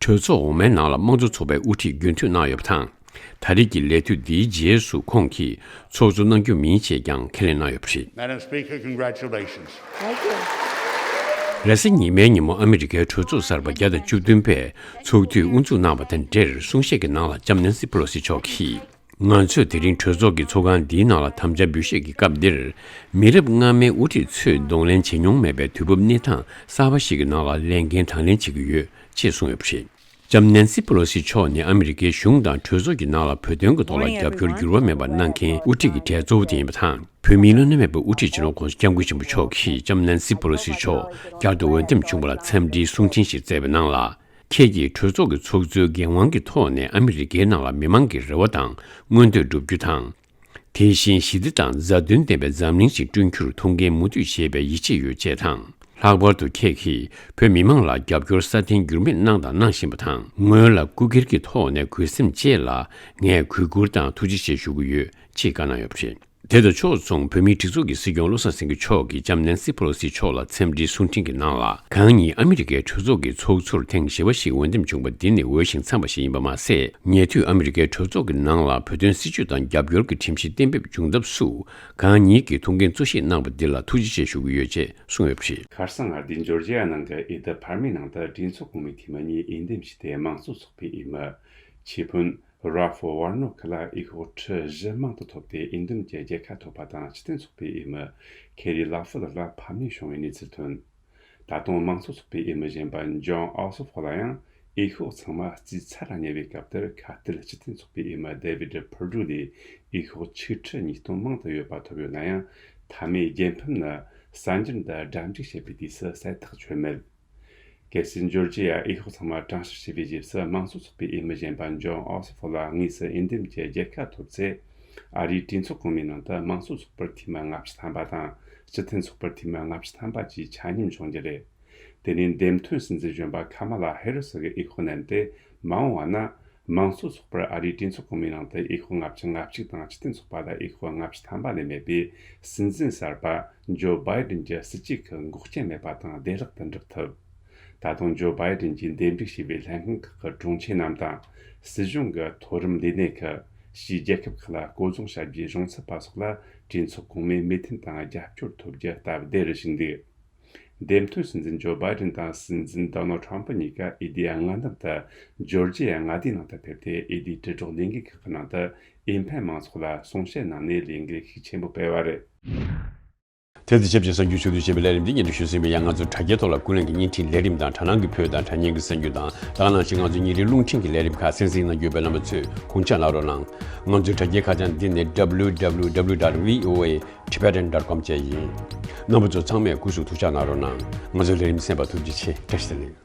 གྲོས་ཚོགས་འོག་མའི་ནང་ལ་དམངས་གཙོ་ཚོགས་པའི་དབུ་ཁྲིད་རྒྱུན་མཐུད་གནང་ཡོད་པ་དང་། ད་རེས་ཀྱི་ལས་དུས་འདིའི་རྗེས་སུ་ཁོང་གིས་ཚོགས་གཙོ་གནང་རྒྱུ་མིན་ཅེས་ཀྱང་ཁས་ལེན་གནང་ཡོད་པ་རེད། Madam Speaker, congratulations. Thank you. རེས་གཟའ་ཉི་མའི་ཉིན་མོ་ཨ་མི་རི་ཀའི་གྲོས་ཚོགས་གསར་པ་བརྒྱ་དང་བཅུ་བདུན་པས་ཚོགས་དུས་དབུ་འཛུགས་གནང་བ་དང་འབྲེལ། གསུང་བཤད་ཀྱི་ནང་ལ་ལྕམ་ནན་སི་པེ་ལོ་སི་མཆོག་གིས། ང་ཚོས་དེ་རིང་གྲོས་ཚོགས་ཀྱི་ཚོགས་ཁང་འདིའི་ནང་ལ་དམ་བཅའ་འབུལ་བཞེས་ཀྱི་སྐབས་འདིར། མི་རབས་སྔ་མའི་དབུ་ཁྲིད་ཚོས་གདོང་ལེན་བྱེད་མྱོང་མེད་པའི་དུས་བབ་གནས་སྟངས་གསར་པ་ཞིག་གི་ནང་ལ་ལས་འགན་དང་ལེན་བྱེད་ཀྱི་ཡོད་ཅེས་གསུངས་ཡོད་པ་རེད། ལྕམ་ནན་སི་པེ་ལོ་སི་མཆོག་ནི་ཨ་མི་རི་ཀའི་གཞུང་དང་གྲོས་ཚོགས་ཀྱི་ནང་ལ་བོད་དོན་གྱི་ཐོག་ལ་རྒྱབ་སྐྱོར་འགྱུར་བ་མེད་པ་གནང་མཁན་དབུ་ཁྲིད་ཀྱི་གྲས་གཙོ་བོ་དེ་ཡིན་པ་དང་། བོད་མིའི་བླ་ན་མེད་པའི་དབུ་ཁྲིད་སྤྱི་ནོར་༸གོང་ས་༸སྐྱབས་མགོན་ཆེན་པོ་མཆོག་གིས་ལྕམ་ནན་སི་པེ་ལོ་སི་མཆོག་བསྐྱར་དུ་འོས་འདེམས་བྱུང་བ་ལ་འཚམས་འདྲིའི་གསུང་འཕྲིན་ཞིག་བསྩལ་བའི་ནང་ལ། ཁྱེད་ཀྱིས་གྲོས་ཚོགས་ཀྱི་ཚོགས་གཙོའི་འགན་དབང་གི་ཐོག་ནས་ཨ་མི་རི་ཀའི་ནང་ལ་མི་མང་གི་རེ་བ་དང་མངོན་འདོད་བསྒྲུབ་རྒྱུ་དང་། དེ་བཞིན་ཞི་བདེ་དང་མཛའ་མཐུན་ལྡན་པའི་འཛམ་གླིང་ཞིག་བསྐྲུན་རྒྱུར་ཐུགས་འགན་མུ་མཐུད་བཞེས་པའི་ཡིད་ཆེས་ཡོད་ཅེས་དང་། ལྷག་པར་དུ་ཁྱེད་ཀྱིས་བོད་མི་མང་ལ་རྒྱབ་སྐྱོར་སྲ་བརྟན་འགྱུར་མེད་གནང་དང་གནང་བཞིན་པ་དང་། སྔོན་ལ་སྐུ་སྒེར་གྱི་ཐོག་ནས་གུས་སེམས་བཅས་ལ་ངས་གུས་བཀུར་དང་ཐུགས་རྗེ་ཆེ་ཞུ་གི་ཡོད་ཅེས་བཀའ་གནང་ཡོད་པ་རེད། དེ་དང་ཕྱོགས་མཚུངས་བོད་མིའི་སྒྲིག་འཛུགས་ཀྱི་སྲིད་སྐྱོང་བློ་བཟང་སེང་གེ་མཆོག་གིས་ལྕམ་ནན་སི་པེ་ལོ་སི་མཆོག་ལ་འཚམས་འདྲིའི་གསུང་འཕྲིན་གྱི་ནང་ལ། གང་ཉིད་ཨ་མི་རི་ཀའི་གྲོས་ཚོགས་ཀྱི་ཚོགས་གཙོར་ཐེངས་བཞི་པ་ཞིག་འོས་འདེམས་བྱུང་པ་འདི་ནི་འོས་ཤིང་འཚམས་པ་ཞིག་ཡིན་པ་མ་ཟད། ཉེ་དུས་ཨ་མི་རི་ཀའི་གྲོས་ཚོགས་ཀྱི་ནང་ལ་བོད་དོན་སྲིད་བྱུས་དང་རྒྱབ་སྐྱོར་གྱི་ཁྲིམས་གཞི་གཏན་འབེབས་བྱུང་ཐབས་སུ། གང་ཉིད་ཀྱིས་ཐུགས་འགན་གཙོ་བཞེས་གནང་པ་འདི་ལ་ཐུགས་རྗེ་ཆེ་ཞུ་གི་ཡོད་ཅེས་གསུངས་ཡོད་པ་རེད། ཁ་སང་ང་འདི་ཇོར་ཇི་ཡ་ནང་གི་ཨི་ད་ཕར་མའི་ནང་དུ་གྲོས་ཚོགས་གོང་མའི་འཐུས་མི་གཉིས་འོས་འདེམས་བྱས་ཏེ་དམངས་གཙོ་ཚོགས་པའི་འོས་མི། ཆེ་ཕོན། རཱལ་ཧྥུ་ཝར་ནོ་ཁི་ལ་འོས་ཤོག་ཁྲི་བཞི་མང་དུ་ཐོབ་སྟེ་འོས་འདེམས་ཀྱི་རྒྱལ་ཁ་ཐོབ་པ་དང་། སྤྱི་མཐུན་ཚོགས་པའི་འོས་མི་ཁེ་རི་ལ་ཧྥུ་ལ་ལ་ཕམ་ཉེས་བྱུང་བའི་གནས་ཚུལ་ཐོན། ད་དུང་དམངས་གཙོ་ཚོགས་པའི་འོས་མི་གཞན་པ་ཇོན་ཨོ་སོ་ཕོ་ལ་ཡང་འོས་ཤོག་ཚང་མ་རྩིས་ཚར་ལ་ཉེ་བའི་སྐབས་དེར། ཁ་གཏད་སྤྱི་མཐུན་ཚོགས་པའི་འོས་མི་དེ་བིད་པར་ཌུ་ལས་འོས་ཤོག་ཆིག་ཁྲི་ཉིས་སྟོང་མང་དུ་ཡོད་པ་ཐོབ་ཡོད་ན་ཡང་། མཐའ་མའི་རྒྱལ་ཕམ་ནི་གསར་འགྱུར་འདི་གྲ་སྒྲིག་བྱེད་པའི་དུས་སུ་གསལ་ཐག་ཆོད་མེད། གལ་སྲིད་ཇོར་ཇི་ཡ་འོས་ཤོག་ཚང་མ་གྲངས་བཤེར་བྱས་པའི་རྗེས་སུ། དམངས་གཙོ་ཚོགས་པའི་འོས་མི་གཞན་པ་ཇོན་ཨོ་སི་ཕོ་ལ་དངོས་སུ་འོས་འདེམས་ཀྱི་རྒྱལ་ཁ་ཐོབ་ཚེ། ཨ་རིའི་གྲོས་ཚོགས་གོང་མའི་ནང་དུ་དམངས་གཙོ་ཚོགས་པར་འཐུས་མི་ལྔ་བཅུ་ཐམ་པ་དང་། སྤྱི་མཐུན་ཚོགས་པར་འཐུས་མི་ལྔ་བཅུ་ཐམ་པ་བཅས་ཆ་སྙོམས་འབྱུང་རྒྱུ་རེད། དེ་ནས་འདེམས་ཐོན་སྲིད་འཛིན་གཞོན་པ་ཁ་མ་ལ་ཧེ་རི་སི་གི་འོས་ཤོག་བསྣན་ཏེ་མ་འོངས་པ་ན། དམངས་གཙོ་ཚོགས་པར་ཨ་རིའི་གྲོས་ཚོགས་གོང་མའི་ནང་དུ་འོས་ཤོག་ལྔ་བཅུ་ང་གཅིག་དང་། སྤྱི་མཐུན་ཚོགས་པ་ལ་འོས་ཤོག་ལྔ་བཅུ་ཐམ་པ་ལས་མེད་པས། སྲིད་འཛིན་གསར་པ་ཇོ་བྷའི་ཌེན་གྱི་སྲིད་ཇུས་ཁག་འགོག་རྐྱེན་མེད་པ་དང་བདེ་བླག་ཏུ་འགྲུབ་ཐུབ། ད་ ད་དུང་ཇོ་བྷའི་ཌེན་གྱིས་འདེམས་སྒྲུག་བྱས་པའི་ལྷན་ཁང་ཁག་གི་དྲུང་ཆེ་རྣམས་དང་། སྲིད་གཞུང་གི་མཐོ་རིམ་ལས་སྣེ་ཁག་ཕྱིའི་རྒྱལ་ཁབ་ཁག་ལ་སྐོར་སྦྱོང་བྱ་རྒྱུའི་གཞུང་ཚབ་པ་སོགས་ལ་གྲོས་ཚོགས་གོང་མའི་མོས་མཐུན་དང་རྒྱབ་སྐྱོར་ཐོབ་རྒྱུ་སྟབས་བདེ་རུ་ཕྱིན་འདུག་འདེམས་ཐོན་སྲིད་འཛིན་ཇོ་བྷའི་ཌེན་དང་སྲིད་འཛིན་ཌོ་ནལ་ཁྲམ་པུ་གཉིས་ཀ་ཨེ་ལྡི་ཡ་དངོས་གནས་དུ་ཇོར་ཇི་ཡ་མངའ་སྡེའི་ནང་དུ་ཕེབས་ཏེ། ཨེ་ལྡིའི་དྲིལ་སྒྲོག་ལས་འགུལ་ཁག་གི་ནང་དུ་ཨིན་ཕན་མང་ཚོགས་ལ་གསུང་བཤད་གནང་ནས་ལས་འགུལ་ཤུགས་ཆེན་པོ་སྤེལ་བ་རེད། དེ་དང་ཆབས་ཅིག་གསར་འགྱུར་ཕྱོགས་བསྡུས་བྱས་པའི་ལས་རིམ་འདི་སྙན་སྒྲོན་ཞུས་ཟིན་པའི། ཡང་ང་ཚོའི་དྲ་རྒྱའི་ཐོག་ལ་ཀུན་གླེང་གི་བརྙན་འཕྲིན་ལས་རིམ་དང་། དྲ་སྣང་གི་བོད་དང་དྲ་བརྙན་གྱི་གསར་འགྱུར་དང་། ད་ག་ནང་བཞིན་ང་ཚོའི་ཉིན་རེའི་རླུང་འཕྲིན་གྱི་ལས་རིམ་ཁག་གསན་གཟིགས་གནང་རྒྱུ་ཡོད་པས། རྣམ་པ་ཚོས་དགོངས་འཇགས་གནང་རོགས་གནང་། ང་ཚོའི་དྲ་རྒྱའི་ཁ་བྱང་འདི་ནི་W W W dot V O A Tibetan dot com བཅས་ཡིན། རྣམ་པ་ཚོ་ཚང་མས་སྐུ་གཟུགས་ཐུགས་ཅག་གནང་རོགས་གནང་། ང་ཚོའི་ལས་རིམ་གསན་པར་ཐུགས་རྗེ་ཆེ། བཀྲ་ཤིས་བདེ་ལེགས།